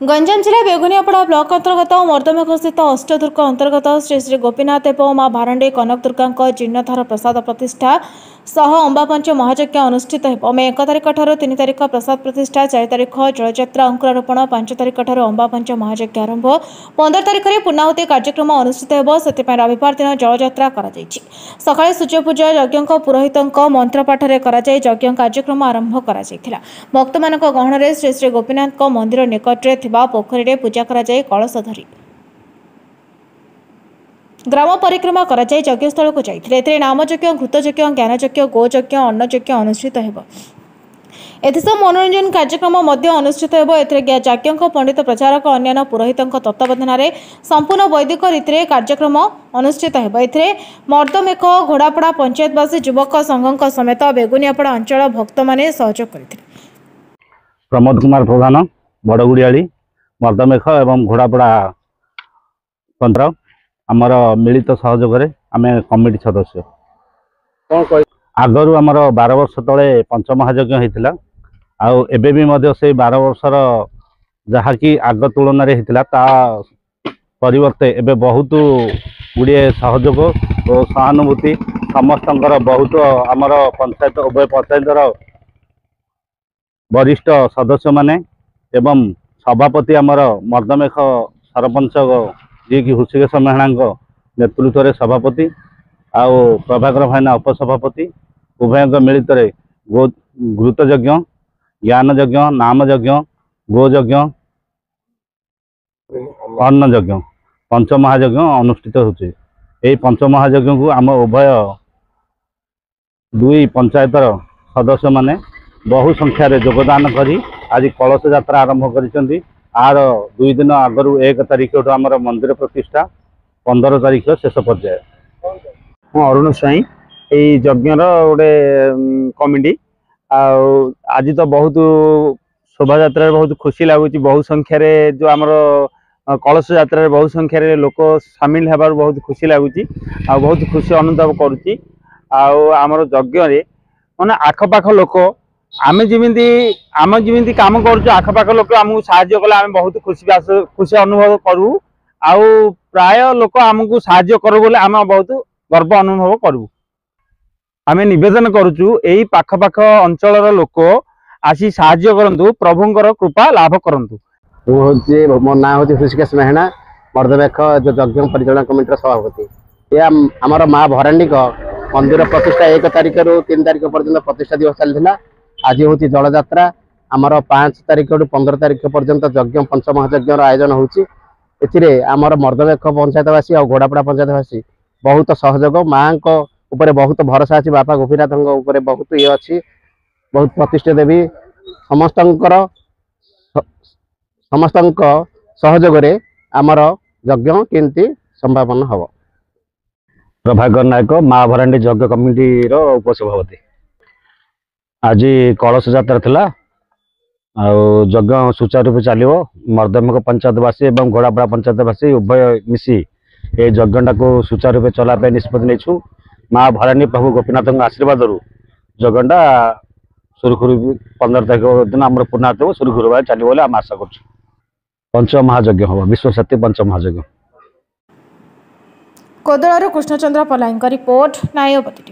Ganjam ଜିଲ୍ଲା Beguniapada block ଅନ୍ତର୍ଗତ ମର୍ଦ୍ଦମେଘସ୍ଥିତ ଅଷ୍ଟଦୁର୍ଗ ଅନ୍ତର୍ଗତ ଶ୍ରୀ ଶ୍ରୀ ଗୋପୀନାଥ ଏବଂ ମା ଭାରଣ୍ଡି କନକ ଦୁର୍ଗାଙ୍କ ଜୀର୍ଣ୍ଣୋଦ୍ଧାର ପ୍ରସାଦ ପ୍ରତିଷ୍ଠା ସହ ଅମ୍ବାପଞ୍ଚ ମହାଯଜ୍ଞ ଅନୁଷ୍ଠିତ ହେବ। ମେ 1 ତାରିଖଠାରୁ 3 ତାରିଖ ପ୍ରସାଦ ପ୍ରତିଷ୍ଠା, 4 ତାରିଖ ଜଳଯାତ୍ରା ଅଙ୍କୁରାରୋପଣ, 5 ତାରିଖଠାରୁ ଅମ୍ବାପଞ୍ଚ ମହାଯଜ୍ଞ ଆରମ୍ଭ, 15 ତାରିଖରେ ପୂର୍ଣ୍ଣାହୁତି କାର୍ଯ୍ୟକ୍ରମ ଅନୁଷ୍ଠିତ ହେବ। ସେଥିପାଇଁ ରବିବାର ଦିନ ଜଳଯାତ୍ରା କରାଯାଇଛି। ସକାଳେ ସୂର୍ଯ୍ୟପୂଜା ଯଜ୍ଞଙ୍କ ପୁରୋହିତଙ୍କ ମନ୍ତ୍ରପାଠରେ କରାଯାଇ ଯଜ୍ଞ କାର୍ଯ୍ୟକ୍ରମ ଆରମ୍ଭ କରାଯାଇଥିଲା। ଭକ୍ତମାନଙ୍କ ଗହଣରେ ଶ୍ରୀ ଶ୍ରୀ ଗୋପୀନାଥଙ୍କ ମନ୍ଦିର ନିକଟରେ ଥିବା ପୋଖରୀରେ ପୂଜା କରାଯାଇ କଳସ ଧରି ଗ୍ରାମ ପରିକ୍ରମା କରାଯାଇ ଯଜ୍ଞସ୍ଥଳକୁ ଯାଇଥିଲେ। ଏଥିରେ ନାମଯଜ୍ଞ, ଘୃତଯଜ୍ଞ, ଜ୍ଞାନଯଜ୍ଞ, ଗୋଯଜ୍ଞ, ଅନ୍ନଯଜ୍ଞ ଅନୁଷ୍ଠିତ ହେବ। ଏଥିସହ ମନୋରଞ୍ଜନ କାର୍ଯ୍ୟକ୍ରମ ମଧ୍ୟ ଅନୁଷ୍ଠିତ ହେବ। ଏଥିରେ ଯାଜ୍ଞଙ୍କ ପଣ୍ଡିତ ପ୍ରଚାରକ, ଅନ୍ୟାନ୍ୟ ପୁରୋହିତଙ୍କ ତତ୍ତ୍ୱାବଧାନରେ ସମ୍ପୂର୍ଣ୍ଣ ବୈଦିକ ରୀତିରେ କାର୍ଯ୍ୟକ୍ରମ ଅନୁଷ୍ଠିତ ହେବ। ଏଥିରେ ମର୍ଦ୍ଦମେଖ, ଘୋଡ଼ାପଡ଼ା ପଞ୍ଚାୟତବାସୀ, ଯୁବକ ସଂଘଙ୍କ ସମେତ ବେଗୁନିଆପଡ଼ା ଅଞ୍ଚଳ ଭକ୍ତମାନେ ସହଯୋଗ କରିଥିଲେ। ପ୍ରମୋଦ କୁମାର ପ୍ରଧାନ, ବଡ଼ଗୁଡ଼ିଆଳି, ମର୍ଦ୍ଦମେଖ ଏବଂ ଘୋଡ଼ାପଡ଼ା ପଞ୍ଚାୟତ ଆମର ମିଳିତ ସହଯୋଗରେ ଆମେ କମିଟି ସଦସ୍ୟ। ଆଗରୁ ଆମର 12 ବର୍ଷ ତଳେ ପଞ୍ଚମହାଯଜ୍ଞ ହେଇଥିଲା, ଆଉ ଏବେ ବି ମଧ୍ୟ ସେଇ 12 ବର୍ଷର ଯାହାକି ଆଗ ତୁଳନାରେ ହେଇଥିଲା ତା ପରିବର୍ତ୍ତେ ଏବେ ବହୁତ ଗୁଡ଼ିଏ ସହଯୋଗ ଓ ସହାନୁଭୂତି ସମସ୍ତଙ୍କର ବହୁତ। ଆମର ପଞ୍ଚାୟତ, ଉଭୟ ପଞ୍ଚାୟତର ବରିଷ୍ଠ ସଦସ୍ୟମାନେ ଏବଂ ସଭାପତି ଆମର ମର୍ଦ୍ଦମେଖ ସରପଞ୍ଚ ଯିଏକି ହୃଷିକେଶ ମେହେଣାଙ୍କ ନେତୃତ୍ୱରେ ସଭାପତି ଆଉ ପ୍ରଭାକର ଭାଇନା ଉପସଭାପତି, ଉଭୟଙ୍କ ମିଳିତରେ ଘୃତଯଜ୍ଞ, ଜ୍ଞାନଯଜ୍ଞ, ନାମଯଜ୍ଞ, ଗୋଯଜ୍ଞ, ଅନ୍ନଯଜ୍ଞ, ପଞ୍ଚମହାଯଜ୍ଞ ଅନୁଷ୍ଠିତ ହେଉଛି। ଏହି ପଞ୍ଚମହାଯଜ୍ଞକୁ ଆମ ଉଭୟ ଦୁଇ ପଞ୍ଚାୟତର ସଦସ୍ୟମାନେ ବହୁ ସଂଖ୍ୟାରେ ଯୋଗଦାନ କରି ଆଜି କଳସ ଯାତ୍ରା ଆରମ୍ଭ କରିଛନ୍ତି। ଆର 2 ଦିନ ଆଗରୁ 1 ତାରିଖଠୁ ଆମର ମନ୍ଦିର ପ୍ରତିଷ୍ଠା, 15 ତାରିଖ ଶେଷ ପର୍ଯ୍ୟାୟ। ମୁଁ ଅରୁଣ ସ୍ୱାଇଁ, ଏଇ ଯଜ୍ଞର ଗୋଟେ କମିଟି। ଆଉ ଆଜି ତ ବହୁତ ଶୋଭାଯାତ୍ରାରେ ବହୁତ ଖୁସି ଲାଗୁଛି। ବହୁ ସଂଖ୍ୟାରେ ଯେଉଁ ଆମର କଳସ ଯାତ୍ରାରେ ବହୁ ସଂଖ୍ୟାରେ ଲୋକ ସାମିଲ ହେବାରୁ ବହୁତ ଖୁସି ଲାଗୁଛି ଆଉ ବହୁତ ଖୁସି ଅନୁଭବ କରୁଛି। ଆଉ ଆମର ଯଜ୍ଞରେ ମାନେ ଆଖପାଖ ଲୋକ, ଆମେ ଯେମିତି କାମ କରୁଛୁ, ଆଖପାଖ ଲୋକ ଆମକୁ ସାହାଯ୍ୟ କଲେ ଆମେ ବହୁତ ଖୁସି ଅନୁଭବ କରୁ। ଆଉ ପ୍ରାୟ ଲୋକ ଆମକୁ ସାହାଯ୍ୟ କରୁ ବୋଲି ଆମେ ବହୁତ ଗର୍ବ ଅନୁଭବ କରିବୁ। ଆମେ ନିବେଦନ କରୁଛୁ ଏଇ ପାଖପାଖ ଅଞ୍ଚଳର ଲୋକ ଆସି ସାହାଯ୍ୟ କରନ୍ତୁ, ପ୍ରଭୁଙ୍କର କୃପା ଲାଭ କରନ୍ତୁ। ମୁଁ ହେଉଛି, ମୋ ନାଁ ହେଉଛି ହୃଷିକେଶ ମେହେଣା, ମର୍ଦ୍ଦମେଖ ଯଜ୍ଞ ପରିଚାଳନା କମିଟିର ସଭାପତି। ଏ ଆମର ମା ଭରାଣ୍ଡିଙ୍କ ମନ୍ଦିର ପ୍ରତିଷ୍ଠା 1 ତାରିଖରୁ 3 ତାରିଖ ପର୍ଯ୍ୟନ୍ତ ପ୍ରତିଷ୍ଠା ଦିବସ ଚାଲିଥିଲା। ଆଜି ହେଉଛି ଜଳଯାତ୍ରା। ଆମର 5 ତାରିଖରୁ 15 ତାରିଖ ପର୍ଯ୍ୟନ୍ତ ଯଜ୍ଞ, ପଞ୍ଚମହାଯଜ୍ଞର ଆୟୋଜନ ହେଉଛି। ଏଥିରେ ଆମର ମର୍ଦ୍ଦମେଖ ପଞ୍ଚାୟତବାସୀ ଆଉ ଘୋଡ଼ାପଡ଼ା ପଞ୍ଚାୟତବାସୀ ବହୁତ ସହଯୋଗ। ମାଆଙ୍କ ଉପରେ ବହୁତ ଭରସା ଅଛି, ବାପା ଗୋପୀନାଥଙ୍କ ଉପରେ ବହୁତ ଇଏ ଅଛି, ବହୁତ ପ୍ରତିଷ୍ଠା ଦେବୀ। ସମସ୍ତଙ୍କ ସହଯୋଗରେ ଆମର ଯଜ୍ଞ କେମିତି ସମ୍ଭାବନା ହେବ। ପ୍ରଭାକର ନାୟକ, ମା ଭରାଣ୍ଡି ଯଜ୍ଞ କମିଟିର ଉପସଭାପତି। ଆଜି କଳସ ଯାତ୍ରା ଥିଲା ଆଉ ଯଜ୍ଞ ସୁଚାରୁ ରୂପେ ଚାଲିବ। ମର୍ଦ୍ଦମେଖ ପଞ୍ଚାୟତବାସୀ ଏବଂ ଘୋଡ଼ାପଡ଼ା ପଞ୍ଚାୟତବାସୀ ଉଭୟ ମିଶି ଏ ଯଜ୍ଞଟାକୁ ସୁଚାରୁ ରୂପେ ଚଲାଇବା ପାଇଁ ନିଷ୍ପତ୍ତି ନେଇଛୁ। ମା ଭରାନୀ ପ୍ରଭୁ ଗୋପୀନାଥଙ୍କ ଆଶୀର୍ବାଦରୁ ଯଜ୍ଞଟା ସୁରୁଖୁରୁ 15 ତାରିଖ ଦିନ ଆମର ପୂର୍ଣ୍ଣାହୁତି ହେବ, ସୁରୁଖୁରୁ ଭାବେ ଚାଲିବ ବୋଲି ଆମେ ଆଶା କରୁଛୁ। ପଞ୍ଚମହାଯଜ୍ଞ ହେବ, ବିଶ୍ୱଶାନ୍ତି ପଞ୍ଚମହାଯଜ୍ଞ। କୋଦଳାରୁ କୃଷ୍ଣଚନ୍ଦ୍ର ପଲାଇଙ୍କ ରିପୋର୍ଟ, ନ୍ୟାୟବତୀ।